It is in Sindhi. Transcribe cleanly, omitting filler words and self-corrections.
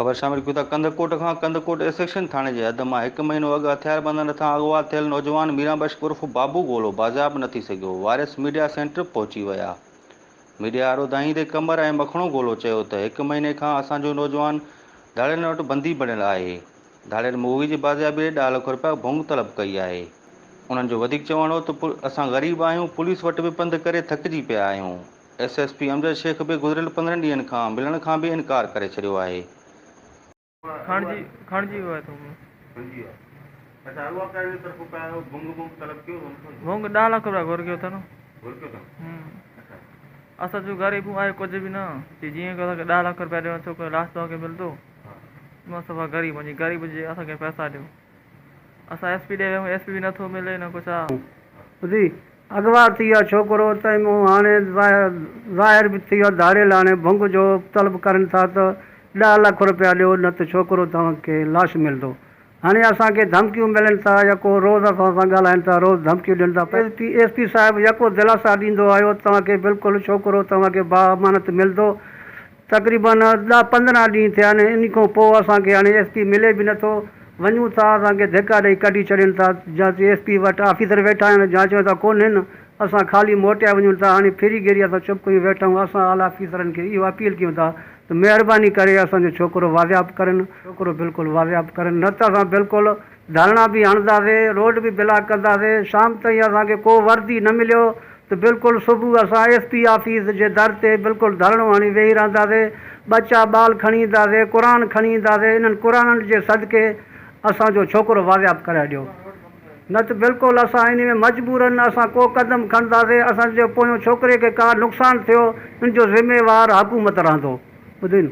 خبر شامل ڪيون ٿا ڪنڌڪوٽ کان ڪنڌڪوٽ اي سيڪشن ٿاڻي جي حد مان هڪ مهينو اڳ هٿياربندن هٿان اغوا ٿيل نوجوان ميران بخش عرف بابو گولو بازياب نه ٿي سگهيو، وارث ميڊيا سينٽر پهچي ويا. ميڊيا آڏو دانهيندي قمر ۽ مکڻو گولو چيو ته هڪ مهيني کان اسان جو نوجوان ڌاڙيلن وٽ بندي بڻيل آهي، ڌاڙيل مغوي جي بازيابي لاء ڏهه لک رپيا ڀونگ طلب ڪئي آهي. انهن جو وڌيڪ چوڻ هو ته اسان غريب آهيون، پوليس وٽ به پنڌ ڪري ٿڪجي پيا آهيون. S S P Amjad Shaikh به گذريل 15 ڏينهن کان ملڻ کان به انڪار ڪري ڇڏيو آهي. کڻجي کڻجي ويو آهي ٿو. کڻجي ويو آهي اڇا اغوا ڪرڻ جي طرفون ڪا ڀونگ بونگ طلب ڪيو اٿن؟ ڀونگ ڏهه لک روپيا گهر ڪيو اٿن. گهر ڪيو اٿن اڇا. اسان جو غريب آهي ڪجهه به نه چي جيئن اسان کي ڏهه لک روپيا ڏيو ڇوڪرو لاش توهان کي ملندو. مان صفا غريب آهيان غريب جي اسان کي پئسا ڏيو. اسان ايس پي ڏي ويا آهيون ايس پي به نٿو ملي نه ڪجهه آ. ٻڌي اغوا ٿي ويو ڇوڪرو تنهن مون هاڻي ظاهر به ٿي ويو ڌاڙيل هاڻي ڀنگ جو طلب ڪرن ٿا ته ڏهه لک روپيا ڏيو نه ته ڇوڪرو توهان کي لاش ملندو هاڻي اسان کي ڌمڪيون ملن ٿا يڪو روز اسان سان ڳالهائن ٿا روز ڌمڪيون ڏين ٿا ايس پي ايس پي صاحب يڪو دلاسا ڏيندو آيو توهان کي بلڪل ڇوڪرو توهان کي با امانت ملندو تقريبن ڏھ 15 ڏينهن ٿيا آهن انهي کان پوء اسان کي هاڻي ايس پي ملي به نٿو وڃون ٿا اسان کي ڌڪا ڏئي ڪڍي ڇڏين ٿا جا ايس پي وٽ آفيسر ويٺا آهن جا چون ٿا ڪونهن اسان خالي موٽيا وڃون ٿا هاڻي ڦري گهري اسان چپ ڪيون ويٺا آهيون اسان اعليٰ آفيسرن کي اهو اپيل ڪيون ٿا ته مهرباني ڪري اسان جو ڇوڪرو بازياب ڪرن ڇوڪرو بلڪل بازياب ڪرن نه ته اسان بلڪل ڌرڻا به هڻنداسين، روڊ به بلاڪ ڪنداسين، شام تائين اسان کي ڪو وردي نه مليو ته بلڪل صبح اسان ايس پي آفيس جي در تي بلڪل ڌرڻو هڻي ويهي رهنداسين، ٻچا ٻال کڻي اينداسين، قرآن کڻي اينداسين، انهن قرآنن جي صدقي اسان جو ڇوڪرو بازياب ڪرائي ڏيو نه ته بلڪل اسان انهي ۾ مجبورن اسان ڪو قدم کڻنداسين، اسان جو پويون ڇوڪري کي ڪا نقصان ٿيو ان جو ذميوار حڪومت رهندو. ٻڌين.